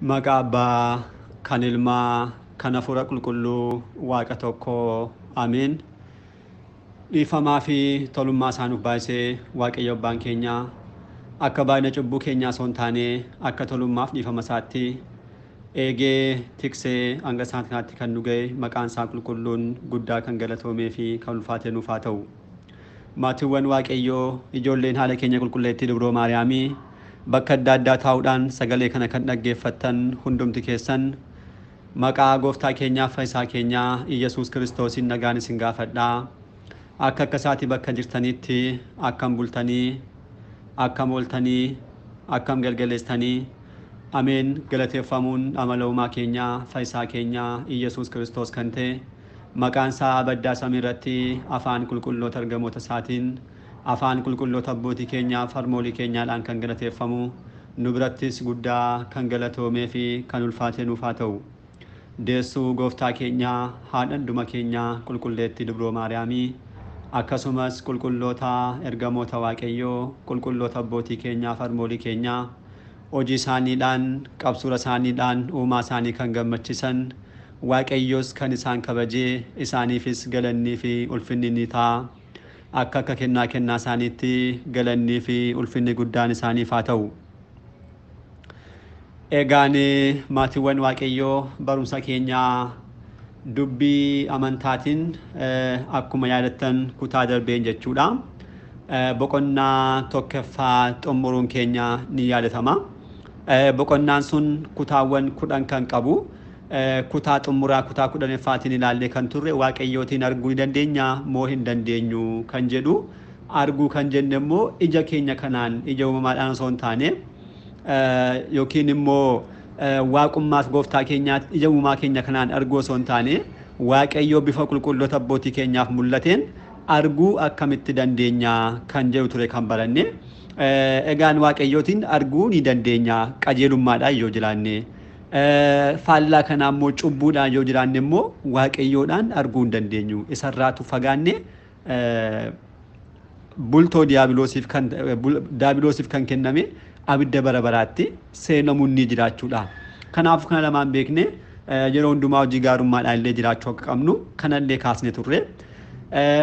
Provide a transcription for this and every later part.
Maqaa Abbaa kan Ilmaa kan Hafuura Qulqulluu Waaqa tokko Ameen. Dhiifamaa fi tolummaa isaa nuuf baay'isee Waaqayyo Abbaan keenya akka baay'ina cubbuu keenyaa osoo hin taane akka tolummaaf dhiifama isaatti eegee tiksee hanga isaan kanaatti kan nu ga'e maqaan isaa qulqulluun guddaa kan galatoomee fi kan ulfaatee nuuf haa ta'u. Maatiiwwan Waaqayyoo ijoolleen haala keenya qulqulleettii Dubroo Maariyaamii bakka adda addaa taa'uudhaan sagalee kana kan dhaggeeffattan hundumti keessan maqaa gooftaa keenyaaf fayyisaa keenyaa Iyyasuus Kiristoosiin nagaan isin gaafadhaa. Akka akka isaatii bakka jirtanitti akkam bultanii, akkam ooltanii, akkam galgaleessitanii, ameen. Galateeffamuun amala uumaa keenyaa fayyisaa keenyaa Iyyasuus Kiristoos kan ta'e maqaan isaa baddaa samii irratti afaan qulqulloota ergamoota isaatiin afaan qulqulloota abbootii keenyaaf harmoolii keenyaadhaan kan galateeffamu nu birattis guddaa kan galatoomee fi kan ulfaatee nuuf haa ta'u. Deessuu gooftaa keenyaa haadha hunduma keenyaa qulqulleettii Dubroo Maariyaamii akkasumas qulqulloota ergamoota Waaqayyoo qulqulloota abbootii keenyaaf harmoolii keenyaa hojii isaaniidhaan qabsuura isaaniidhaan uumaa isaanii kan gammachiisan Waaqayyos kan isaan kabajee isaaniifis galannii fi ulfinni ni ta'a. Akka akka kennaa kennaa isaaniitti galannii fi ulfinni guddaan isaaniif haa ta'u. Egaan maatiiwwan Waaqayyoo barumsa keenyaa dubbii amantaatiin akkuma yaadattan kutaa darbeen jechuudha. Boqonnaa tokkoffaa xumuruun keenya ni yaadatama. Boqonnaan sun kutaawwan 10 kan qabu. Kutaa xumuraa kutaa 10ffaatiin ilaallee kan turre Waaqayyootiin arguu ni dandeenya moo hin dandeenyu kan jedhu, arguu kan jenne immoo ija keenya kanaan ija uumamaadhaan osoo hin taane yookiin immoo waaqummaaf gooftaa keenyaa ija uumamaa keenya kanaan arguu osoo hin taane Waaqayyoo bifa qulqulloota abbootii keenyaaf mul'ateen arguu akkamitti dandeenya kan jedhu ture kan baranne. Egaan Waaqayyootiin arguu ni dandeenya qajeelummaadhaan yoo jiraanne. Faallaa kanaa immoo cubbuudhaan yoo jiraanne immoo Waaqayyoodhaan arguu hin dandeenyu. Isarraatu fagaanne bultoo diyaabiloosiif kan kenname abidda bara baraatti seenamuun ni jiraachuudha. Kanaaf kana lamaan beekne yeroo hundumaa hojii gaarummaadhaan illee jiraachuu akka qabnu kanallee kaasne turre.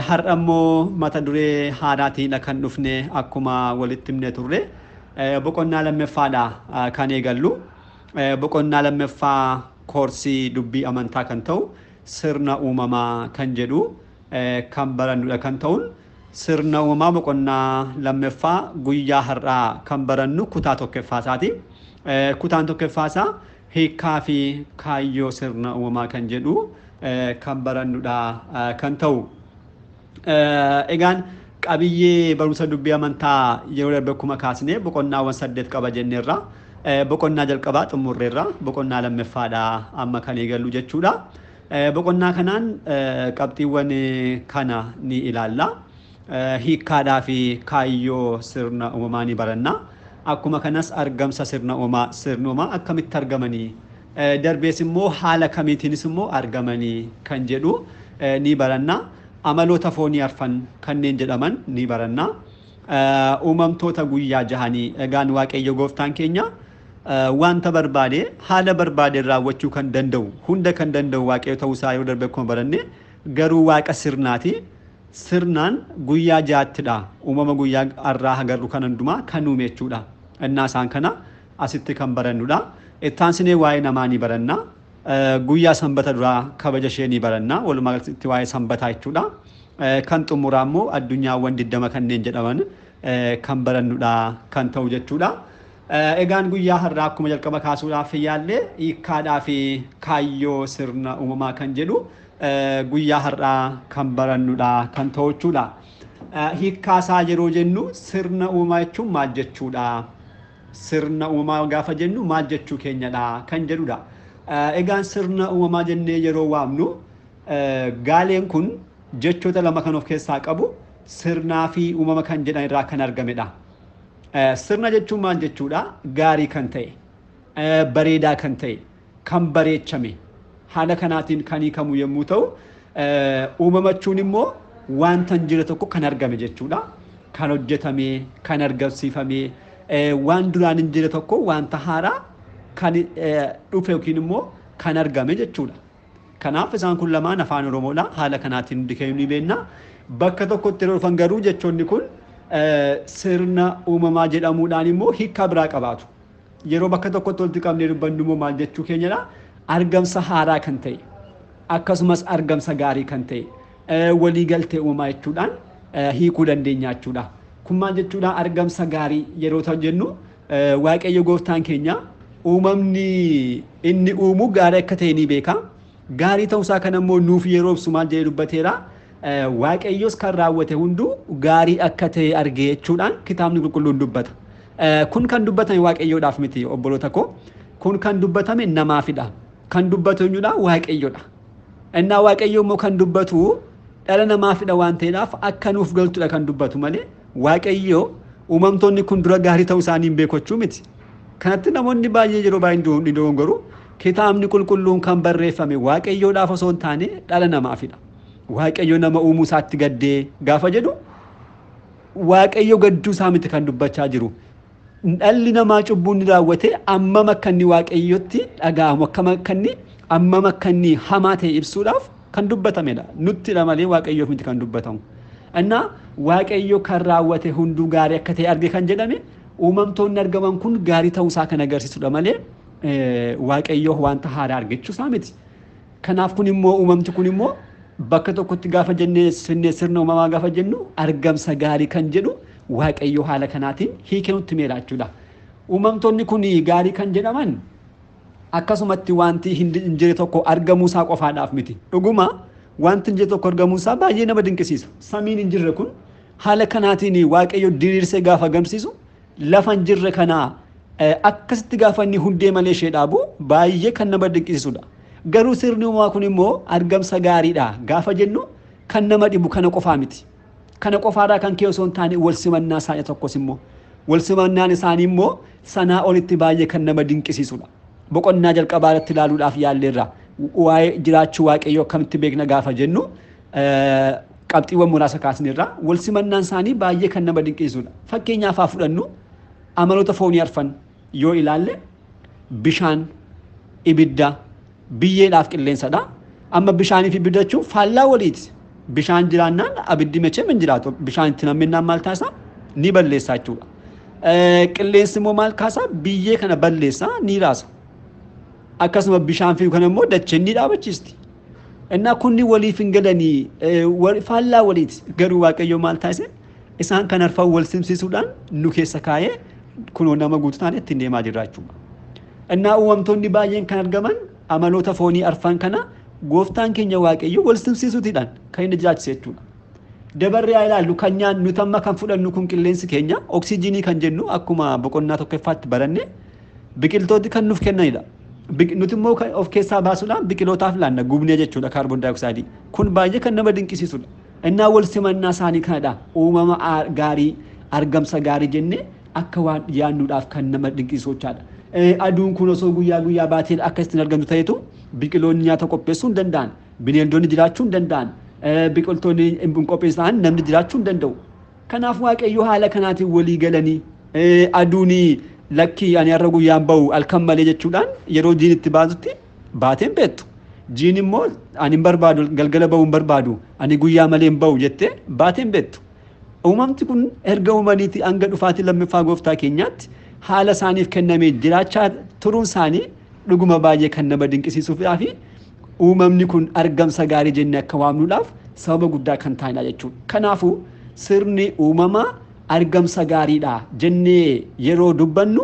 Har'a immoo mata duree haaraatiin kan dhufne akkuma walitti himne turre. Boqonnaa lammaffaadha kan eegallu. Boqonnaa lammaffaa koorsii dubbii amantaa kan ta'u sirna uumamaa kan jedhu kan barannudha kan ta'uun sirna uumamaa boqonnaa lammaffaa guyyaa har'aa kan barannu kutaa tokkoffaa isaati. Kutaan tokkoffaa isaa hiikkaa fi kaayyoo sirna uumamaa kan jedhu kan barannudha kan ta'u. Egaan qabiyyee barumsa dubbii amantaa yeroo darbe akkuma kaasne boqonnaawwan 8 qaba jenneerra. Boqonnaa jalqabaa xumurreerra, boqonnaa lammaffaadha amma kan eegallu jechuudha. Boqonnaa kanaan qabxiiwwan kana ni ilaalla. Hiikkaadhaa fi kaayyoo sirna uumamaa ni baranna. Akkuma kanas argamsa sirna uumamaa, sirna uumamaa akkamitti argamanii, darbees immoo haala kamiitiinis immoo argamanii kan jedhu ni baranna. Amaloota foonii arfan kanneen jedhaman ni baranna. Uumamtoota guyyaa jahanii egaan Waaqayyo gooftaan keenya wanta barbaade haala barbaade raawwachuu kan danda'u hunda kan danda'u Waaqayyo ta'uusaa yeroo darbe akkuma baranne garuu Waaqa sirnaati. Sirnaan guyyaa ja'attidha uumama guyyaa har'aa agarru kan hundumaa kan uume jechuudha. Innaa isaan kana asitti kan barannudha. Ittaansinee waa'ee namaa ni baranna. Guyyaa sanbata duraa kabaja ishee ni baranna. Walumaa galatti waa'ee sanbataa jechuudha. Kan xumuraa immoo addunyaawwan 20 kanneen jedhaman kan barannudha kan ta'u jechuudha. Egaan guyyaa har'aa akkuma jalqaba kaasuudhaaf yaalle hiikkaadhaa fi kaayyoo sirna uumamaa kan jedhu guyyaa har'aa kan barannudha kan ta'u jechuudha. Hiikkaa isaa yeroo jennu sirna uumamaa jechuun maal jechuudha? Sirna uumamaa gaafa jennu maal jechuu keenyadha kan jedhudha. Egaan sirna uumamaa jennee yeroo waamnu gaaleen kun jechoota lama kan of keessaa qabu sirnaa fi uumama kan jedhan irraa kan argamedha. Sirna jechuun maal jechuudha? Gaarii kan ta'e, bareedaa kan ta'e, kan bareechame haala kanaatiin kan hiikamu yommuu ta'u, uumama jechuun immoo wanta hin jirre tokko kan argame jechuudha. Kan hojjetame, kan argamsiifame, waan duraan hin jirre tokko wanta haaraa kan dhufe yookiin immoo kan argame jechuudha. Kanaaf isaan kun lamaan afaan Oromoodha. Haala kanaatiin hundi keenya ni beekna. Bakka tokkotti yeroo dhufan garuu jechoonni kun sirna uumamaa jedhamuudhaan immoo hiika biraa qabaatu. Yeroo bakka tokkotti walitti qabnee dubbannu immoo maal jechuu keenyadha? Argamsa haaraa kan ta'e akkasumas argamsa gaarii kan ta'e waliigaltee uumamaa jechuudhaan hiikuu dandeenya jechuudha. Kun maal jechuudha? Argamsa gaarii yeroo ta'u jennu Waaqayyo gooftaan keenya uumamni inni uumu gaarii akka ta'e ni beeka. Gaarii ta'uusaa kana immoo nuuf yeroo ibsu maal jedhee dubbateera? Waaqayyos kan raawwate hunduu gaarii akka ta'e argee jechuudhaan kitaabni qulqulluun dubbata. Kun kan dubbatame Waaqayyoodhaaf miti obboloota koo. Kun kan dubbatame namaafidha. Kan dubbatu eenyudha? Waaqayyoodha. Innaa Waaqayyo immoo kan dubbatu dhala namaafidha waan ta'eedhaaf akka nuuf galtudha kan dubbatu malee Waaqayyo uumamtoonni kun dura gaarii ta'uu isaanii hin beekochuu miti. Kanatti namoonni baay'ee yeroo baay'ee ni dogongoru. Kitaabni qulqulluun kan barreeffame Waaqayyoodhaaf osoo hin taane dhala namaafidha. Waaqayyo nama uumuu isaatti gaddee gaafa jedhu Waaqayyo gadduu isaa miti kan dubbachaa jiru. Dhalli namaa cubbuun ni raawwate ammam akka inni Waaqayyotti dhaga'amu akkam akka inni ammam akka inni hamaa ta'e ibsuudhaaf kan dubbatamedha. Nuttidha malee Waaqayyoof miti kan dubbatamu. Innaa Waaqayyo kan raawwate hunduu gaarii akka ta'e arge kan jedhame uumamtoonni argaman kun gaarii ta'uusaa kan agarsiisudha malee Waaqayyo wanta haaraa argachuu isaa miti. Kanaaf kun immoo uumamti kun immoo bakka tokkotti gaafa jennee sirna uumamaa gaafa jennu argamsa gaarii kan jedhu Waaqayyo haala kanaatiin hiikee nutti himeera jechuudha. Uumamtoonni kun gaarii kan jedhaman akkasumatti wanti hin jirre tokko argamuusaa qofaadhaaf miti. Dhuguma wanti hin jirre tokko argamuusaa baay'ee nama dinqisiisa. Samiin hin jirre kun haala kanaatiin Waaqayyo diriirsee gaafa agarsiisu lafa hin jirre kanaa akkasitti gaafa inni hundee malee ishee dhaabu baay'ee kan nama dinqisiisudha. Garuu sirni uumamaa kun immoo argamsa gaariidha gaafa jennu kan nama dhibu kana qofaa miti. Kana qofaarraa kan ka'e osoo hin taane wal simannaa isaanii tokkos immoo wal simannaan isaanii immoo sanaa olitti baay'ee kan nama dinqisiisudha. Boqonnaa jalqabaa irratti ilaaluudhaaf yaalleerra waa'ee jiraachuu Waaqayyoo akkamitti beekna gaafa jennu qabxiiwwan muraasa kaasneerra wal simannaan isaanii baay'ee kan nama dinqisiisudha. Fakkeenyaaf haa fudhannu amaloota foonii arfan yoo ilaalle bishaan, ibidda, biyyeedhaaf qilleensadha. Amma bishaanii fi ibidda jechuun faallaa waliiti. Bishaan jiraannaan abiddi mechee hin jiraatu. Bishaan itti namminnaan maal taasisa? Ni balleessa jechuudha. Qilleensi immoo maal kaasa? Biyyee kana balleessa, ni raasa. Akkasuma bishaan fi kana immoo dacheen ni dhaabachiisti. Innaa kunni waliif hin galanii faallaa waliiti. Garuu Waaqayyo maal taasise? Isaan kan arfan wal simsiisuudhaan nu keessa kaa'ee kunoo nama guutuu taane ittiin deemaa jirra jechuudha. Innaa uumamtoonni baay'een kan argaman amaloota foonii arfan kana gooftaan keenya Waaqayyo wal simsiisuutiidhaan kan inni jiraachise jechuudha. Dabarree haa ilaallu kan nyaannu nuti amma kan fudhannu kun qilleensi keenya oksijiinii kan jennu akkuma boqonnaa tokkoffaatti baranne biqiltooti kan nuuf kennanidha. Nuti immoo of keessaa baasuudhaan biqilootaaf laanna gubnee jechuudha kaarboon daayoksayidii. Kun baay'ee kan nama dinqisiisudha. Innaa wal simannaa isaanii kanadha. Uumama gaarii argamsa gaarii jennee akka waan yaannuudhaaf kan nama dinqisiisu jechaadha. Aduun kun osoo guyyaa guyyaa baatee akka ittiin argamtu ta'etu biqiloonni nyaata qopheessuu hin danda'an, bineeldonni jiraachuu hin danda'an, biqiltoonni hin qopheessan namni jiraachuu hin danda'u. Kanaaf Waaqayyo haala kanaatiin walii galanii aduun lakkii ani har'a guyyaan bahu halkan malee jechuudhaan yeroo jiin itti baatutti baateen beektu. Jiin immoo ani hin barbaadu galgala bahuu hin barbaadu ani guyyaa malee hin bahu jettee baateen beektu. Uumamti kun erga uumaniitii hanga dhufaatii lammaffaa gooftaa keenyaatti haala isaaniif kennamee jiraachaa turuun isaanii dhuguma baay'ee kan nama dinqisiisuudhaa fi uumamni kun argamsa gaarii jennee akka waamnuudhaaf sababa guddaa kan ta'anidha jechuudha. Kanaafuu sirni uumamaa argamsa gaariidha jennee yeroo dubbannu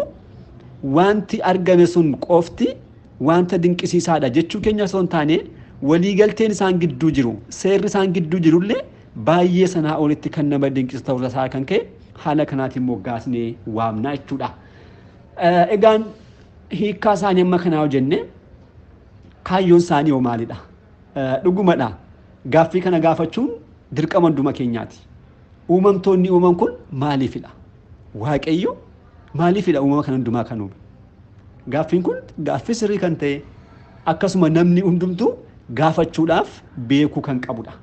wanti argame sun qofti wanta dinqisiisaadha jechuu keenya osoo hin taane waliigalteen isaan gidduu jiru seerri isaan gidduu jirullee baay'ee sanaa olitti kan nama dinqisiisu ta'uu isaa kan ka'e haala kanaatiin moggaasnee waamna jechuudha. Egaan hiikkaa isaanii amma kanaa hojjenne kaayyoon isaanii hoo maalidha? Dhugumadha. Gaaffii kana gaafachuun dirqama hunduma keenyaati. Uumamtoonni uumaman kun maaliifidha? Waaqayyo maaliifidha uumama kana hundumaa kan uume? Gaaffiin kun gaaffii sirrii kan ta'e akkasuma namni hundumtuu gaafachuudhaaf beekuu kan qabudha.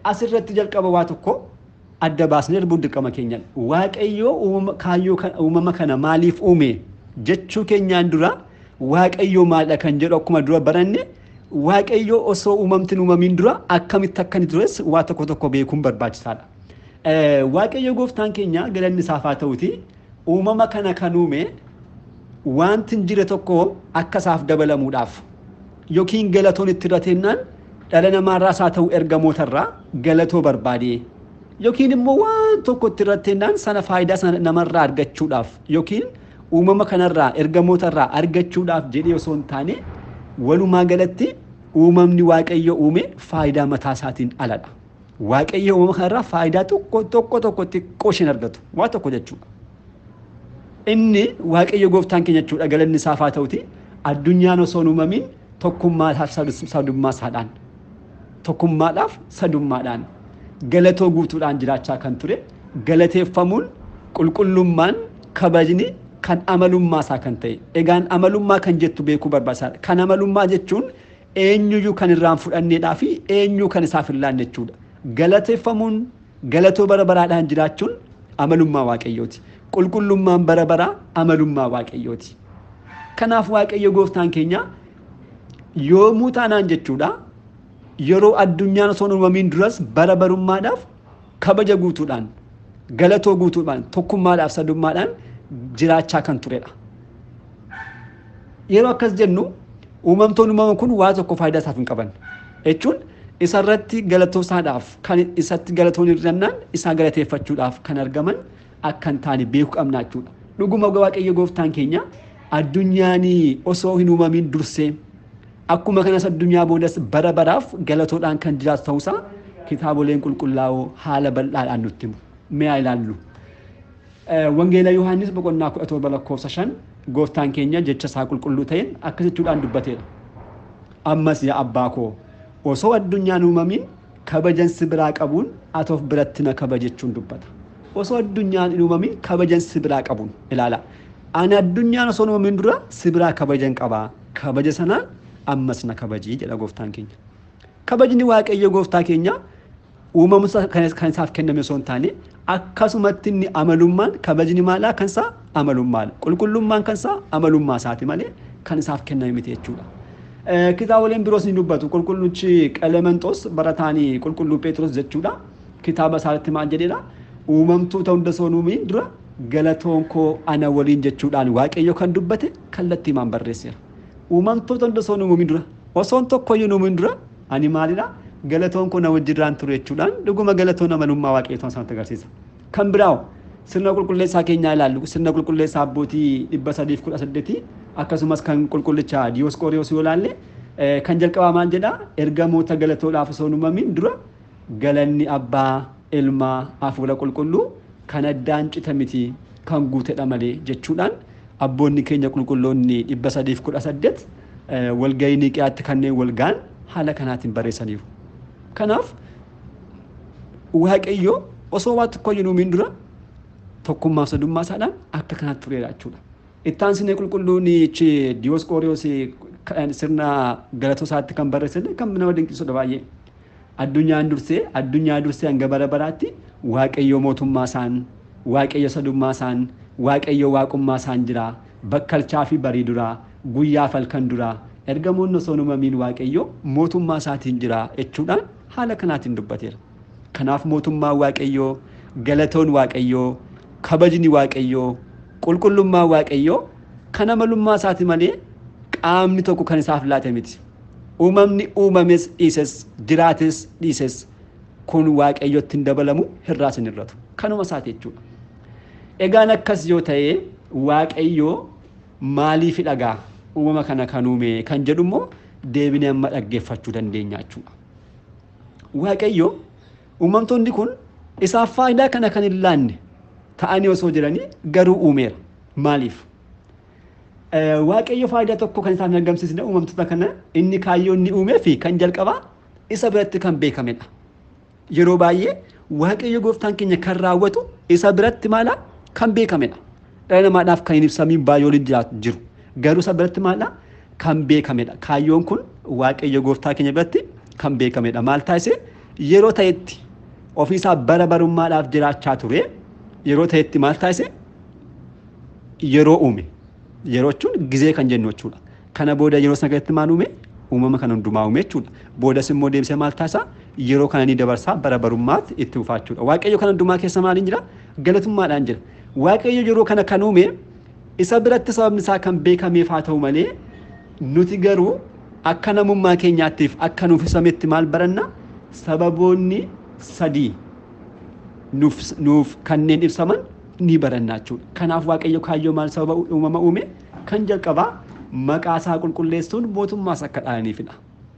Asirratti jalqaba waa tokko adda baasnee darbuun dirqama keenyadha. Waaqayyo kaayyoo uumama kana maaliif uume Jechuu keenyaan dura Waaqayyo maalidha kan jedhu akkuma dura baranne Waaqayyo osoo uumamti hin uumamiin dura akkamitti akka inni tures waa tokko tokko beekuun barbaachisaadha. Waaqayyo gooftaan keenya galanni isaaf haa ta'uti uumama kana kan uume wanti hin jirre tokko akka isaaf dabalamuudhaaf yookiin galatoon itti hir'ateennaan dhala namaarraas haa ta'u ergamootarraa galatoo barbaade yookiin immoo waan tokko itti hir'ateennaan sana faayidaa sana namarraa argachuudhaaf yookiin uumama kanarraa ergamootarraa argachuudhaaf jedhee osoo hin taane walumaa galatti uumamni Waaqayyo uume faayidaa mataa isaatiin aladha. Waaqayyo uumama kanarraa faayidaa tokko tokko tokko xiqqoo isheen argatu waa tokko jechuudha. Inni Waaqayyo gooftaan keenya jechuudha galanni isaaf haa ta'uti addunyaan osoo hin uumamin tokkummaadhaaf sadummaa isaadhaan tokkummaadhaaf sadummaadhaan galatoo guutuudhaan jiraachaa kan ture galateeffamuun qulqullummaan kabajni kan amalummaa isaa kan ta'e. Egaan amalummaa kan jettu beekuu barbaachisaadha. Kan amalummaa jechuun eenyuyyuu kan irraan fudhanneedhaa fi eenyuu kan isaaf hin laanne jechuudha. Galateeffamuun galatoo bara baraadhaan jiraachuun amalummaa Waaqayyooti. Qulqullummaan bara baraa amalummaa Waaqayyooti. Kanaaf Waaqayyo gooftaan keenya yoomuu taanaan jechuudha yeroo addunyaan osoo hin uumamiin duras bara barummaadhaaf kabaja guutuudhaan galatoo guutuudhaan tokkummaadhaaf sadummaadhaan jiraachaa kan turedha. Yeroo akkas jennu uumamtoonni uumaman kun waa tokko faayidaa isaaf hin qaban jechuun isarratti galatoo isaadhaaf kan isatti galatoon hir'annaan isaa galateeffachuudhaaf kan argaman akka hin taane beekuu qabna jechuudha. Dhuguma Waaqayyo gooftaan keenya addunyaan osoo hin uumamiin dursee akkuma kanas addunyaa boodas bara baraaf galatoodhaan kan jiraatu ta'uusaa kitaaboleen qulqullaa'oo haala bal'aadhaan nutti himu. Mee haa ilaallu. Wangeela Yohaannis boqonnaa 17 lakkoofsa 5 gooftaan keenya jecha isaa qulqulluu ta'een akkas jechuudhaan dubbateera. Ammas yaa abbaa koo osoo addunyaan uumamiin kabajan si biraa qabuun ati of biratti na kabaji jechuun dubbata. Osoo addunyaan hin uumamin kabajan si biraa qabuun ilaala. Ani addunyaan osoo hin uumamin dura si biraa kabajan qabaa. Kabaja sanaan ammas na kabajii jedha gooftaan keenya. Kabajni Waaqayyo gooftaa keenya uumamsa kan isaaf kenname osoo hin taane akkasumatti inni amalummaan kabajni maalaa kan isaa amalummaadha. Qulqullummaan kan isaa amalummaa isaati malee kan isaaf kenname miti jechuudha. Kitaaboleen biroos ni dubbatu. Qulqulluchi Qelemenxoos barataanii qulqulluu Phexros jechuudha. Kitaaba isaatti maal jedheedha? Uumamtoota hunda osoo hin uumin dura galatoon koo ana waliin jechuudhaan Waaqayyo kan dubbate kallattii maan barreesseera. Uumamtoota hunda osoo hin uumin dura osoon tokkoyyuu hin uumin dura ani maalidha? Galatoon koo na wajjirraan ture jechuudhaan dhuguma galatoon amalummaa Waaqayyoo ta'uu isaatti agarsiisa. Kan biraa sirna qulqulleessaa keenyaa ilaallu sirna qulqulleessaa abbootii 318 akkasumas kan qulqullicha Diyoosqooriyoos yoo ilaalle kan jalqabaa maal jedhaa? Ergamoota galatoodhaaf osoo hin uumamin dura galanni abbaa ilmaa hafuura qulqulluu kan addaan cita miti kan guutedha malee jechuudhaan abboonni keenya qulqulloonni 318 walgahii Niiqiyaatti kanneen walga'an haala kanaatiin barreessaniiru. Kanaaf Waaqayyo osoo waa tokko hin uumin dura tokkummaa sadummaa isaadhaan akka kanaatti tureera jechuudha. Itti aansinee qulqulluun Diyoosqooriyoos sirna galatoo isaatti kan barreesse kan nama dinqisiisudha baay'ee. Addunyaan dursee addunyaa dursee hanga bara baraatti Waaqayyo mootummaa isaan, Waaqayyo sadummaa isaan, Waaqayyo waaqummaa isaan jira. Bakkalchaa fi barii duraa, guyyaa fi halkan duraa ergamoonni osoo hin uumamiin Waaqayyo mootummaa isaatiin jira jechuudhaan haala kanaatiin dubbateera. Kanaaf mootummaan Waaqayyoo, galatoon Waaqayyoo, kabajni Waaqayyoo, qulqullummaan Waaqayyoo kan amalummaa isaati malee qaamni tokko kan isaaf laate miti. Uumamni uumames dhiises jiraates dhiises kun Waaqayyotti hin dabalamu hirraas hin hir'atu. Kanuma isaati jechuudha. Egaan akkas yoo ta'e Waaqayyo maaliif dhagaa uumama kana kan uume kan jedhu immoo deebinee amma dhaggeeffachuu dandeenya jechuudha. Waaqayyo uumamtoonni kun isaaf faayidaa kana kan hin laanne ta'anii osoo jiranii garuu uumeera. Maaliif? Waaqayyo faayidaa tokko kan isaaf hin argamsiisne uumamtoota kana inni kaayyoo inni uumee fi kan jalqabaa isa biratti kan beekamedha. Yeroo baay'ee Waaqayyo gooftaan keenya kan raawwatu isa biratti maala kan beekamedha. Dhala namaadhaaf kan hin ibsamiin baay'ee waliin jiru. Garuu isa biratti maala kan beekamedha. Kaayyoon kun Waaqayyo gooftaa keenya biratti kan beekamedha. Maal taasise yeroo ta'etti ofiisaa bara barummaadhaaf jiraachaa ture yeroo ta'etti maal taasise yeroo uume. Yeroo jechuun gizee kan jennu jechuudha. Kana booda yeroo sana keessatti maal uume? Uumama kana hundumaa uume jechuudha. Boodas immoo deebisee maal taasisa? Yeroo kana ni dabarsaa bara barummaatti itti fufaa jechuudha. Waaqayyo kana hundumaa keessa maaliin jira? Galatummaadhaan jira. Waaqayyo yeroo kana kan uume isa biratti sababni isaa kan beekameef haa ta'u malee nuti garuu akka namummaa keenyaattiif akka nuuf ibsametti maal baranna? Sababoonni sadii nuuf kanneen ibsaman ni baranna jechuudha. Kanaaf Waaqayyo kaayyoo maal sababa uumama uume? Kan jalqabaa maqaa isaa qulqulleessuun mootummaas akka dhaalaniifidha.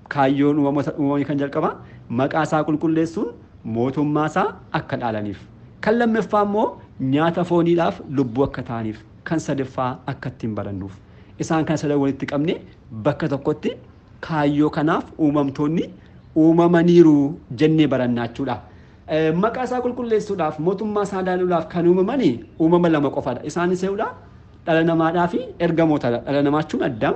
Kaayyoon uumamni kan jalqabaa maqaa isaa qulqulleessuun mootummaa isaa akka dhaalaniif. Kan lammaffaa immoo nyaata fooniidhaaf lubbuu akka ta'aniif. Kan sadaffaa akka ittiin barannuuf. Isaan kana sadan walitti qabne bakka tokkotti kaayyoo kanaaf uumamtoonni uumamaniiru jennee barannaa jechuudha. Maqaa isaa qulqulleessuudhaaf mootummaa isaa dhaaluudhaaf kan uumamanii uumama lama qofaadha. Isaanis eewudha dhala namaadhaa fi ergamootadha. Dhala namaa jechuun Addaam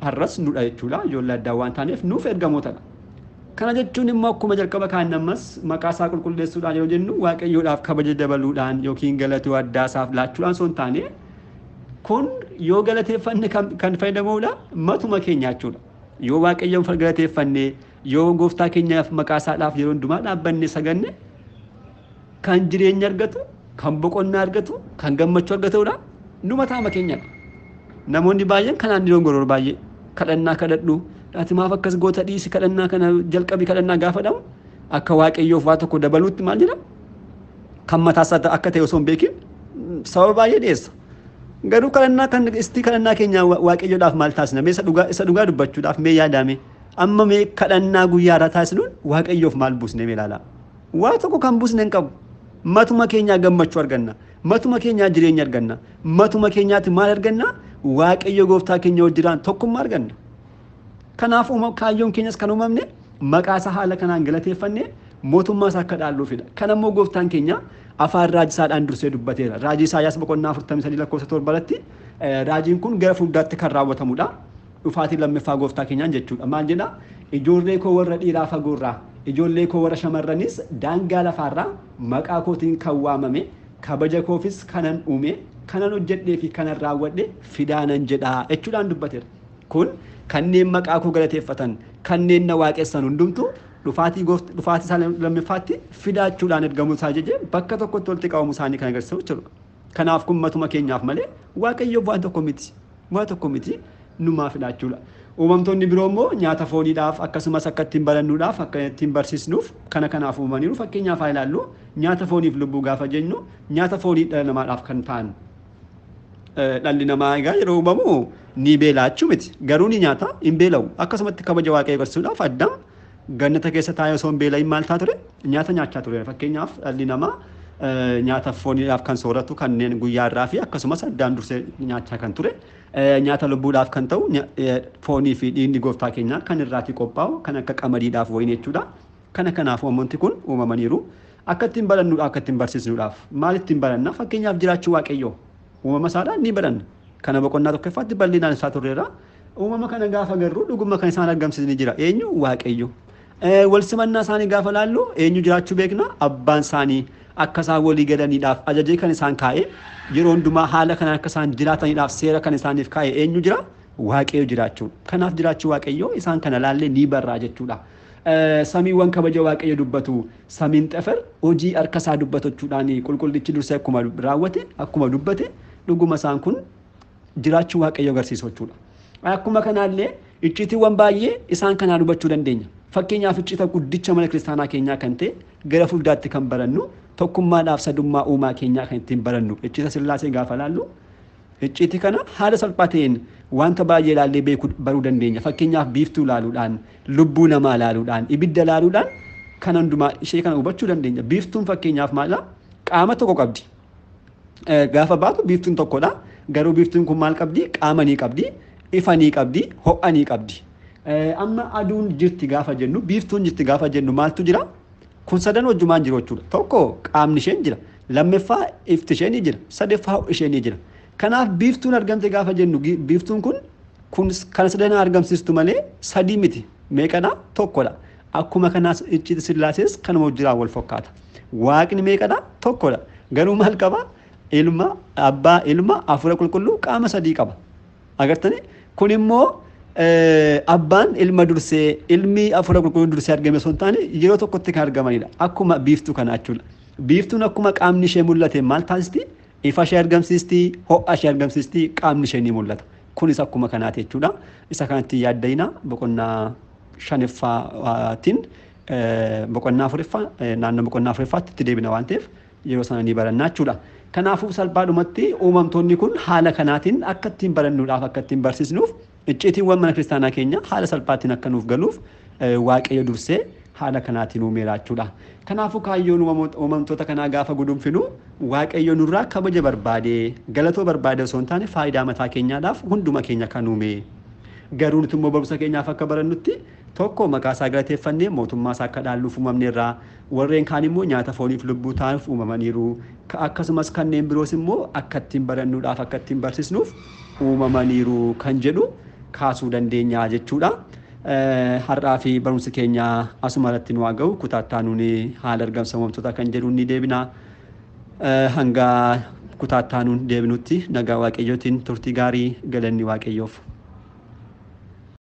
har'as nudha jechuudha. Ijoollee Addaam waan taaneef nuuf ergamootadha. Kana jechuun immoo akkuma jalqaba kaan ammas maqaa isaa qulqulleessuudhaan yeroo jennu Waaqayyoodhaaf kabaja dabaluudhaan yookiin galatoo addaa isaaf laachuudhaan osoo hin taane kun yoo galateeffanne kan fayyadamudha matuma keenya jechuudha. Yoo Waaqayyoon galateeffanne, yoo gooftaa keenyaaf maqaa isaadhaaf yeroo hundumaa dhaabbanne saganne kan jireenya argatu, kan boqonnaa argatu, kan gammachuu argatudha nu mataama keenyadha. Namoonni baay'een kanaan ni dogongoroo baay'ee kadhannaa kadhadhu ati maaf akkas goota dhiisi kadhannaa kana jalqabi kadhannaa gaafa dhamu akka Waaqayyoof waa tokko dabaluutti maal jedha kan mataa isaa akka ta'e osoo hin beekin sababa baay'ee dhiyeessa. Garuu kadhannaa kan istii kadhannaa keenya Waaqayyoodhaaf maal taasisna? Mee isa dhugaa dubbachuudhaaf mee yaadame amma mee kadhannaa guyyaa irraa taasisnuun Waaqayyoof maal buusne mee ilaalaa? Waa tokko kan buusne hin qabu. Matuma keenyaa gammachuu arganna. Matuma keenyaa jireenya arganna. Matuma keenyaatti maal arganna? Waaqayyo gooftaa keenya wajjiraan tokkummaa arganna. Kanaaf kaayyoon keenyas kan uumamne maqaa isaa haala kanaan galateeffanne mootummaa isaa akka dhaalluufidha. Kan ammoo gooftaan keenya afaan raajii isaadhaan dursee dubbateera. Raajii Isaayyaas boqonnaa 43 lakkoofsa 7 irratti raajiin kun gara fuulduraatti kan raawwatamudha. Dhufaatii lammaffaa gooftaa keenyaan jechuudha. Maal jedha? Ijoollee koo warra dhiiraa fagoorraa, ijoollee koo warra shamarranis daangaa lafaarraa maqaa kootiin kan waamame, kabaja koofis kanan uume, kanan hojjedhee fi kanan raawwadhe fidaanan jedha jechuudhaan dubbateera. Kun kanneen maqaa koo galateeffatan, kanneen na waaqessan hundumtu dhufaatii isaa lammaffaatti fidaachuudhaan ergamuu isaa jeje bakka tokkotti walitti qabamuu isaanii kan agarsiisu jechuudha. Kanaaf kun matuma keenyaaf malee Waaqayyoof waan tokko miti. Waan tokko miti numaa fidaachuudha. Uumamtoonni biroo immoo nyaata fooniidhaaf akkasumas akka ittiin barannuudhaaf akka ittiin barsiisnuuf kana kanaaf uumamaniiru. Fakkeenyaaf haa ilaallu nyaata fooniif lubbuu gaafa jennu nyaata foonii dhala namaadhaaf kan ta'an. Dhalli namaa egaa yeroo uumamu ni beelaa miti. Garuu ni nyaata hin beela'u. Akkasumatti kabaja Waaqayyoo agarsiisuudhaaf Addaam gannata keessa taa'ee osoo hin beela'iin maal ta'a ture? Nyaata nyaachaa ture. Fakkeenyaaf dhalli namaa nyaata fooniidhaaf kan sooratu kanneen guyyaa irraa fi akkasumas Addaam dursee nyaachaa kan ture. Nyaata lubbuudhaaf kan ta'u foonii fi dhiigni gooftaa keenyaa kan irraatii qophaa'u kan akka qamadiidhaaf wayinii jechuudha. Kana kanaaf uumamni kun uumamaniiru. Akka ittiin barannuudhaaf akka ittiin barsiisnuudhaaf maal ittiin baranna? Fakkeenyaaf jiraachuu Waaqayyoo uumama isaadhaan ni baranna. Kana boqonnaa tokkoffaatti bal'inaan isaa turreera. Uumama kana gaafa agarru dhuguma kan isaan argamsiisni jira. Eenyu? Waaqayyo. Wal simannaa isaanii gaafa laallu eenyu jiraachuu beekna? Abbaan isaanii akka isaan walii galaniidhaaf ajajee kan isaan kaa'e yeroo hundumaa haala kanaan akka isaan jiraataniidhaaf seera kan isaaniif kaa'e eenyu jira? Waaqayyo jiraachuu. Kanaaf jiraachuu Waaqayyoo isaan kana laallee ni barraa jechuudha. Samiiwwan kabaja Waaqayyo dubbatu samiin xafer hojii harka isaa dubbatu jechuudhaan qulqullichi dursee akkuma raawwate akkuma dubbate dhuguma isaan kun jiraachuu Waaqayyo agarsiisu jechuudha. Akkuma kanaallee icciitiiwwan baay'ee isaan kanaa hubachuu dandeenya. Fakkeenyaaf iccita guddicha mana kiristaanaa keenyaa kan ta'e gara fuulduraatti kan barannu tokkummaadhaaf sadummaa uumaa keenyaa kan ittiin barannu iccita Sillaasee gaafa laallu icciiti kana haala salphaa ta'een wanta baay'ee ilaallee beekuu baruu dandeenya. Fakkeenyaaf biiftuu laaluudhaan, lubbuu namaa laaluudhaan, ibidda laaluudhaan kan hundumaa ishee kana hubachuu dandeenya. Biiftuun fakkeenyaaf maal qaama tokko qabdi. Gaafa baatu biiftuun tokkodha. Garuu biiftuun kun maal qabdi? Qaama ni qabdi, ifa ni qabdi, ho'a ni qabdi. Amma aduun jirti gaafa jennu, biiftuun jirti gaafa jennu maaltu jira? Kun sadan wajjumaan jiru jechuudha. Tokko qaamni isheen jira, lammaffaa ifti isheen ni jira, sadaffaa ho'i isheen ni jira. Kanaaf biiftuun argamte gaafa jennu biiftuun kun kan sadan argamsiistu malee sadii miti. Meeqadha? Tokkodha. Akkuma kanaas icciiti Sillaasees kanuma wajjiraan wal fakkaata. Waaqni meeqadha? Tokkodha. Garuu maal qaba? Ilma, abbaa, ilma, hafuura qulqulluu qaama sadii qaba. Agartanii kun immoo abbaan ilma dursee, ilmi hafuura qulqulluu dursee argame osoo hin taane yeroo tokkotti kan argamanidha. Akkuma biiftuu kana jechuudha. Biiftuun akkuma qaamni ishee mul'ate maal taasisti? Ifa ishee argamsiisti, ho'a ishee argamsiisti, qaamni ishee ni mul'ata. Kunis akkuma kanaati jechuudha. Isa kanatti yaaddayina boqonnaa shanaffaatiin, boqonnaa afuriffaa, naannoo boqonnaa afuriffaatti itti deebina waan ta'eef yeroo sana ni barannaa jechuudha. Kanaafuu salphaadhumatti uumamtoonni kun haala kanaatiin akka ittiin barannuudhaaf, akka ittiin barsiisnuuf, icciitiiwwan mana kiristaanaa keenya haala salphaatiin akka nuuf galuuf Waaqayyo dursee haala kanaatiin uumeera jechuudha. Kanaafuu kaayyoon uumamtoota kanaa gaafa gudunfinu Waaqayyo nurraa kabaja barbaade, galatoo barbaade osoo hin taane faayidaa mataa keenyaadhaaf hunduma keenya kan uume. Garuu nuti immoo barumsa keenyaaf akka barannutti tokko maqaa isaa galateeffannee mootummaa isaa akka dhaalluuf uumamneerra. Warreen kaan immoo nyaata fooniif lubbuu ta'aniif uumamaniiru. Akkasumas kanneen biroos immoo akka ittiin barannuudhaaf, akka ittiin barsiisnuuf uumamaniiru kan jedhu kaasuu dandeenya jechuudha. Har'aa fi barumsi keenya asuma irratti nu haa ga'u. Kutaattaa nuuni haala argamsa uumamtoota kan jedhu ni deebina. Hanga kutaattaa nuun deebinutti nagaa Waaqayyootiin turtii gaarii, galanni Waaqayyoof.